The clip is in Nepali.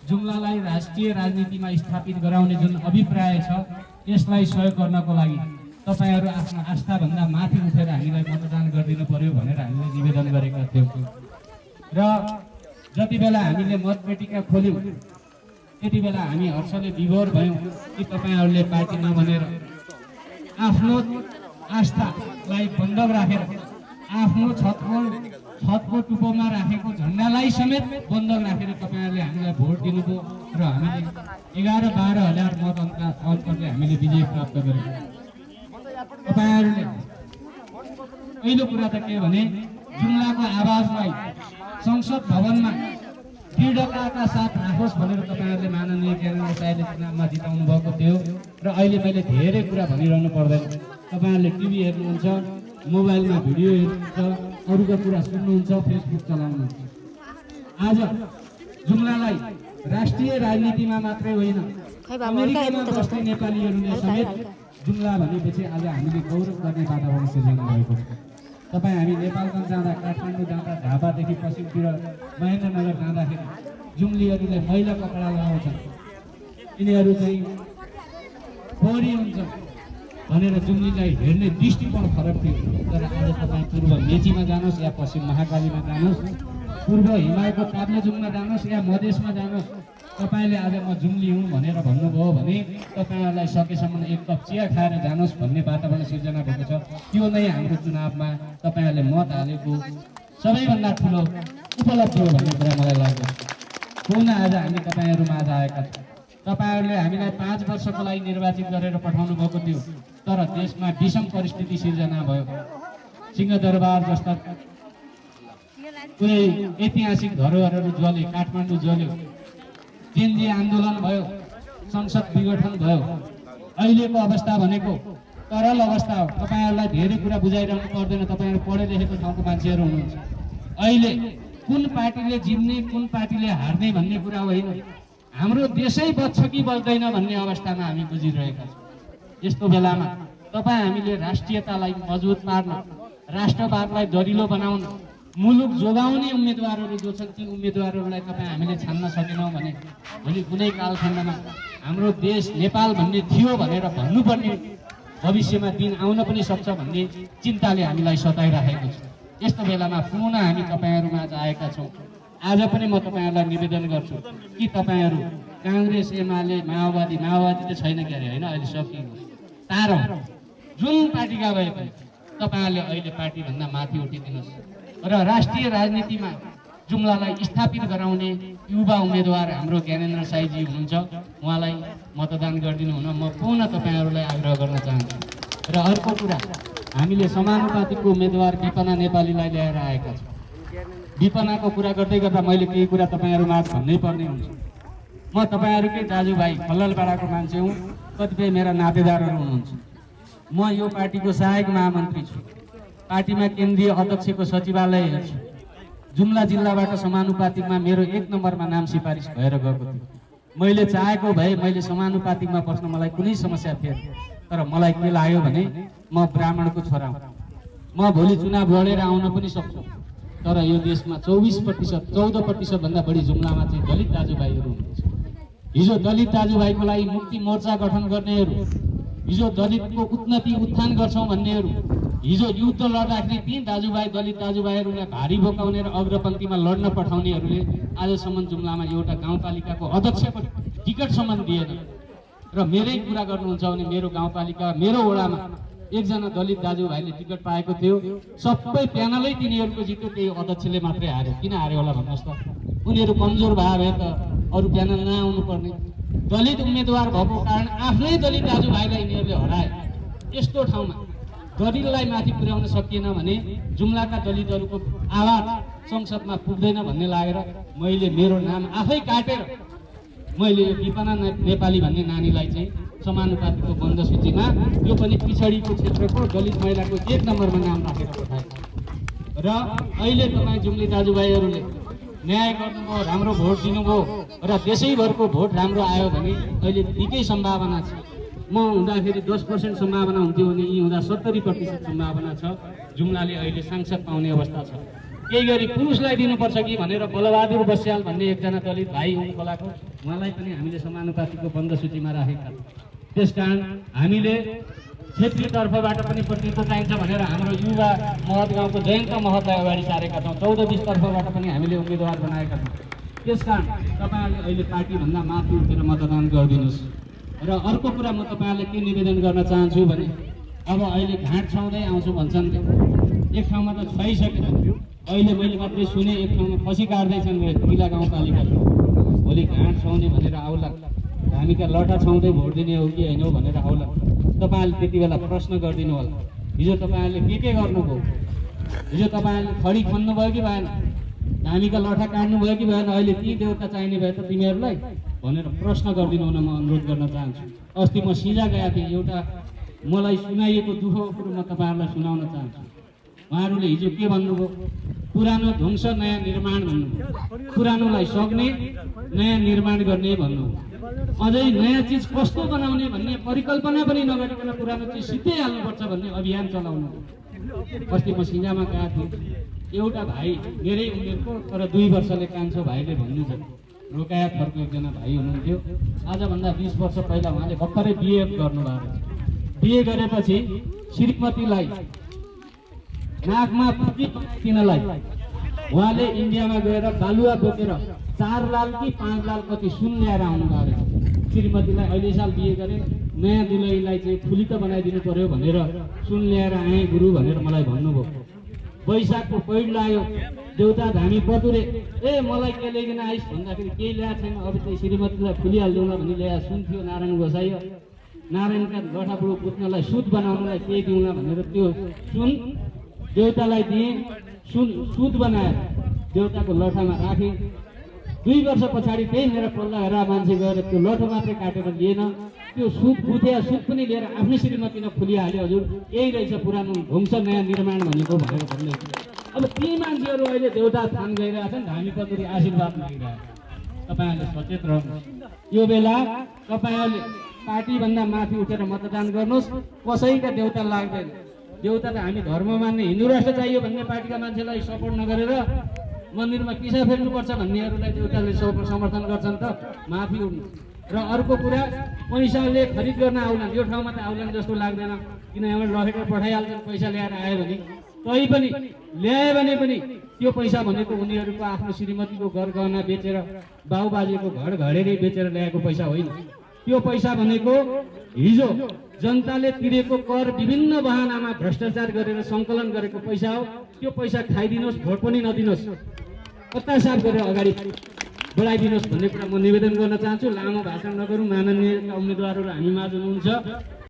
जुम्लालाई राष्ट्रिय राजनीतिमा स्थापित गराउने जुन अभिप्राय छ यसलाई सहयोग गर्नको लागि तपाईहरु आफ्नो आस्थाभन्दा माथि उठेर हामीलाई मतदान गरिदिनु पर्यो भनेर हामीले निवेदन गरेका थियौं। र जति बेला हामीले मतपेटिका खोल्यौं त्यति बेला हामी हर्षले विभोर भयौं कि तपाईहरुले पार्टी नभनेर आफ्नो आस्थालाई बन्धक राखेर आफ्नो छतको टुप्पोमा राखेको झण्डालाई समेत बन्धक राखेर तपाईहरुले हामीलाई भोट दिनुभयो र हामीले 11-12 हजार मत अन्तरले हामीले विजय प्राप्त गर्यौं। तपाईहरुले पहिलो कुरा त के भने जुम्लाको आवाजलाई संसद भवनमा दृढताका साथ राखोस् भनेर तपाईहरुले माननीय ज्ञानेन्द्र साईले चुनावमा जिताउनु भएको थियो र अहिले मैले धेरै कुरा भनिरहनु पर्दैन। तपाईहरुले टिभी हेर्नुहुन्छ, मोबाइलमा भिडियो हेर्नुहुन्छ, अरूको कुरा सुन्नुहुन्छ, फेसबुक चलाउनुहुन्छ। आज जुम्लालाई राष्ट्रिय राजनीतिमा मात्रै होइन अमेरिकामा बस्ने नेपालीहरूले समेत जुम्ला भनेपछि आज हामीले गौरव गर्ने वातावरण सिर्जना भएको छ। तपाई हामी नेपालगञ्ज जाँदा, काठमाडौँ जाँदा, ढाबादेखि पश्चिमतिर महेन्द्रनगर जाँदाखेरि जुम्लीहरूले मैला कपडा लगाउँछन्, यिनीहरू चाहिँ फोहोरी हुन्छ भनेर जुम्लीलाई हेर्ने दृष्टिकोण फरक थियो। तर आज तपाईँ पूर्व मेचीमा जानुहोस् या पश्चिम महाकालीमा जानुहोस्, पूर्व हिमालको ताप्लेजुङमा जानुहोस् या मधेसमा जानुहोस्, तपाईले आज म जुम्ली हुँ भनेर भन्नुभयो भने तपाईहरुलाई सकेसम्म एक कप चिया खाएर जानुहोस् भन्ने वातावरण सिर्जना भएको छ। त्यो नै हाम्रो चुनावमा तपाईहरुले मत हालेको सबैभन्दा ठुलो उपलब्धि हो भन्ने कुरा मलाई लाग्छ। पुनः आज हामी तपाईहरुमा आज आएका छौँ। तपाईहरुले हामीलाई 5 वर्षको लागि निर्वाचित गरेर पठाउनु भएको थियो, तर देशमा विषम परिस्थिति सिर्जना भयो। सिंहदरबार जस्ता कुनै ऐतिहासिक धरोहरहरू जले, काठमाडौँ जल्यो, जिन्जी आन्दोलन भयो, संसद विघटन भयो। अहिलेको अवस्था भनेको तरल अवस्था हो। तपाईहरुलाई धेरै कुरा बुझाइरहनु पर्दैन, तपाईहरु पढे लेखेको ठाउँको मान्छेहरु हुनुहुन्छ। अहिले कुन पार्टीले जित्ने, कुन पार्टीले हार्ने भन्ने कुरा होइन, हाम्रो देशै बच्छ कि बच्दैन भन्ने अवस्थामा हामी बुझिरहेका छौँ। यस्तो बेलामा तपाई हामीले राष्ट्रियतालाई मजबुत पार्न, राष्ट्रवादलाई दरिलो बनाउन, मुलुक जोगाउने उम्मेदवारहरू जो छन् ती उम्मेदवारहरूलाई तपाईँ हामीले छान्न सकेनौँ भने भोलि कुनै कालखण्डमा हाम्रो देश नेपाल भन्ने थियो भनेर भन्नुपर्ने भविष्यमा दिन आउन पनि सक्छ भन्ने चिन्ताले हामीलाई सताइराखेको छ। यस्तो बेलामा पुनः हामी तपाईहरुमा आज आएका छौँ। आज पनि म तपाईहरुलाई निवेदन गर्छु कि तपाईहरु कांग्रेस, एमाले, माओवादी त छैन के अरे होइन, अहिले सकियो, तारौं जुन पार्टीका भए पनि तपाईहरुले अहिले पार्टी भन्दा माथि उठिदिनुस् र राष्ट्रिय राजनीतिमा जुम्लालाई स्थापित गराउने युवा उम्मेदवार हाम्रो ज्ञानेन्द्र साईजी हुनुहुन्छ, उहाँलाई मतदान गरिदिनु हुन म पुनः तपाईहरुलाई आग्रह गर्न चाहन्छु। र अर्को कुरा, हामीले समानुपातिकको उम्मेदवार विपना नेपालीलाई ल्याएर आएका छौँ। विपनाको कुरा गर्दै गर्दा मैले केही कुरा तपाईहरुमा भन्नै पर्ने हुन्छ। म तपाईहरुकै दाजुभाइ खल्ललपाडाको मान्छे हुँ, कतिपय मेरा नातेदारहरू हुनुहुन्छ। म यो पार्टीको सहायक महामन्त्री छु, पार्टीमा केन्द्रीय अध्यक्षको सचिवालय हेर्छु। जुम्ला जिल्लाबाट समानुपातिकमा मेरो 1 नम्बरमा नाम सिफारिस भएर गएको थियो। मैले चाहेको भए मैले समानुपातिकमा बस्न मलाई कुनै समस्या थिएन, तर मलाई के लाग्यो भने म ब्राह्मणको छोरा हुँ, म भोलि चुनाव लडेर आउन पनि सक्छु, तर यो देशमा 24% 14% भन्दा बढी जुम्लामा चाहिँ दलित दाजुभाइहरू हुनुहुन्छ। हिजो दलित दाजुभाइको लागि मुक्ति मोर्चा गठन गर्नेहरू, हिजो दलितको उन्नति उत्थान गर्छौं भन्नेहरू, हिजो युद्ध लड्दाखेरि ती दाजुभाइ दलित दाजुभाइहरूलाई भारी बोकाउने र अग्रपन्थीमा लड्न पठाउनेहरूले आजसम्म जुम्लामा एउटा गाउँपालिकाको अध्यक्षको टिकटसम्म दिएन। र मेरै कुरा गर्नुहुन्छ भने मेरो गाउँपालिका, मेरो वडामा एकजना दलित दाजुभाइले टिकट पाएको थियो, सबै प्यानलै तिनीहरूको जित्यो, त्यही अध्यक्षले मात्रै हार्यो। किन हार्यो होला भन्नुहोस् त? उनीहरू कमजोर भए त अरू प्यानल नआउनु पर्ने। दलित उम्मेदवार भएको कारण आफ्नै दलित दाजुभाइलाई यिनीहरूले हराए। यस्तो ठाउँमा दलितलाई माथि पुर्याउन सकिएन भने जुम्लाका दलितहरूको आवाज संसदमा पुग्दैन भन्ने लागेर मैले मेरो नाम आफै काटेर मैले यो विपना नेपाली भन्ने नानीलाई चाहिँ समानुपातिकको बन्द सूचीमा, यो पनि पिछडिको क्षेत्रको दलित महिलाको 1 नम्बरमा नाम राखेर पठाए। र अहिले तपाईँ जुम्ली दाजुभाइहरूले न्याय गर्नुभयो, राम्रो भोट दिनुभयो र देशैभरको भोट राम्रो आयो भने अहिले निकै सम्भावना छ। म हुँदाखेरि 10% सम्भावना हुन्थ्यो भने यी हुँदा 70% सम्भावना छ जुम्लाले अहिले सांसद पाउने अवस्था छ। केही गरी पुरुषलाई दिनुपर्छ कि भनेर बलबहादुर बस्याल भन्ने एकजना दलित भाइ हुनु खोलाको उहाँलाई पनि हामीले समानुपातिको बन्द सूचीमा राखेका छौँ। त्यसकारण हामीले क्षेत्रीय तर्फबाट पनि प्रतिनिधित्व चाहिन्छ भनेर हाम्रो युवा महत गाउँको जयन्त महतलाई अगाडि सारेका छौँ। 14-20 तर्फबाट पनि हामीले उम्मेदवार बनाएका छौँ। त्यसकारण तपाईँहरूले अहिले पार्टीभन्दा माथि उठेर मतदान गरिदिनुहोस्। र अर्को कुरा म तपाईँहरूले के निवेदन गर्न चाहन्छु भने अब अहिले घाँट छाउँदै आउँछु भन्छन्, एक ठाउँमा त छुवाइसकेको अहिले मैले मात्रै सुने एक ठाउँमा खसी काट्दैछन् किला गाउँपालिकाले। भोलि घाँट छाउने भनेर आउला, हामीका लटा छाउँदै भोट दिने हो कि होइन हो भनेर आउला। तपाईँहरूले त्यति बेला प्रश्न गरिदिनु होला, हिजो तपाईँहरूले के गर्नुभयो? हिजो तपाईँहरूले खडी खन्नुभयो कि भएन? हामीका लठा काट्नुभयो कि भएन? अहिले ती देउता चाहिने भए त तिमीहरूलाई भनेर प्रश्न गरिदिनु हुन म अनुरोध गर्न चाहन्छु। अस्ति म सिजा गएको थिएँ, एउटा मलाई सुनाइएको दुःखको कुरो म तपाईँहरूलाई सुनाउन चाहन्छु। उहाँहरूले हिजो के भन्नुभयो? पुरानो ध्वंस नयाँ निर्माण भन्नुभयो, पुरानोलाई सक्ने नयाँ निर्माण गर्ने भन्नुभयो। अझै नयाँ चिज कस्तो बनाउने भन्ने परिकल्पना पनि नगरिकन पुरानो चिज सिधै हाल्नुपर्छ भन्ने अभियान चलाउनु। अस्ति म सिङ्गामा गएको थिएँ, एउटा भाइ मेरै उमेरको तर 2 वर्षले कान्छो भाइले भन्नु छ, रोकाया थरको एकजना भाइ हुनुहुन्थ्यो। आजभन्दा 20 वर्ष पहिला उहाँले भर्खरै बिए गर्नुभएको छ। बिए गरेपछि श्रीमतीलाई नाकमा पुकी बनाइदिनलाई उहाँले इन्डियामा गएर बालुवा बोकेर 4 लाल कि 5 लाल कति सुन ल्याएर आउनुभएको रहेछ। श्रीमतीलाई अहिले साल बिहे गरे, नयाँ दुलहीलाई चाहिँ फुली त बनाइदिनु पर्यो भनेर सुन ल्याएर आएँ गुरु भनेर मलाई भन्नुभयो। वैशाखको पहिलो लाग्यो, देउता धामी बटुरे, ए मलाई के ल्याइकन आइस भन्दाखेरि केही ल्याएको छैन, अब चाहिँ श्रीमतीलाई फुलिहाल्दैनँ भने ल्याएर सुन थियो नारायण गोसाई, नारायणका गठाबुढो पुत्नलाई सुत बनाउनलाई केही दिउँला भनेर त्यो सुन देउतालाई दिएँ। सुत बनाएर देउताको लठामा राखेँ। 2 वर्ष पछाडि त्यही मेरो पल्ला हेरा मान्छे गएर त्यो लठो मात्रै काटेर लिएन, त्यो सुत बुथ्या सुत पनि लिएर आफ्नै श्रीमतीलाई फुलिहाल्यो। हजुर यही रहेछ पुरानो ध्वंस नयाँ निर्माण भनेको भनेर भन्दै। अब ती मान्छेहरू अहिले देउता थान गइरहेका छन्, धामी पतुरी आशीर्वाद मागिरहेका छन्। तपाईँहरूले सचेत रहनुहोस्। यो बेला तपाईँहरूले पार्टीभन्दा माथि उठेर मतदान गर्नुहोस्। कसैका देउता लाग्दैन। देउता त हामी धर्म मान्ने हिन्दू राष्ट्र चाहियो भन्ने पार्टीका मान्छेलाई सपोर्ट नगरेर मन्दिरमा किसा फेर्नुपर्छ भन्नेहरूलाई देउताले समर्थन गर्छन् त माफी उठ्नु। र अर्को कुरा, पैसाले खरिद गर्न आउलान्, यो ठाउँमा त आउलान् जस्तो लाग्दैन, किन यहाँबाट लखेर पठाइहाल्छन् पैसा ल्याएर आयो भने। तै पनि ल्यायो भने पनि त्यो पैसा भनेको उनीहरूको आफ्नो श्रीमतीको घर गहना बेचेर, बाउबाजेको घर घडेरी बेचेर ल्याएको पैसा होइन। त्यो पैसा भनेको हिजो जनताले तिरेको कर विभिन्न बहानामा भ्रष्टाचार गरेर सङ्कलन गरेको पैसा हो। त्यो पैसा खाइदिनुहोस्, भोट पनि नदिनुहोस्, पत्ता साफ गरेर अगाडि बढाइदिनुहोस् भन्ने कुरा म निवेदन गर्न चाहन्छु। लामो भाषण नगरौँ, माननीय उम्मेदवारहरू हामी माझ हुनुहुन्छ।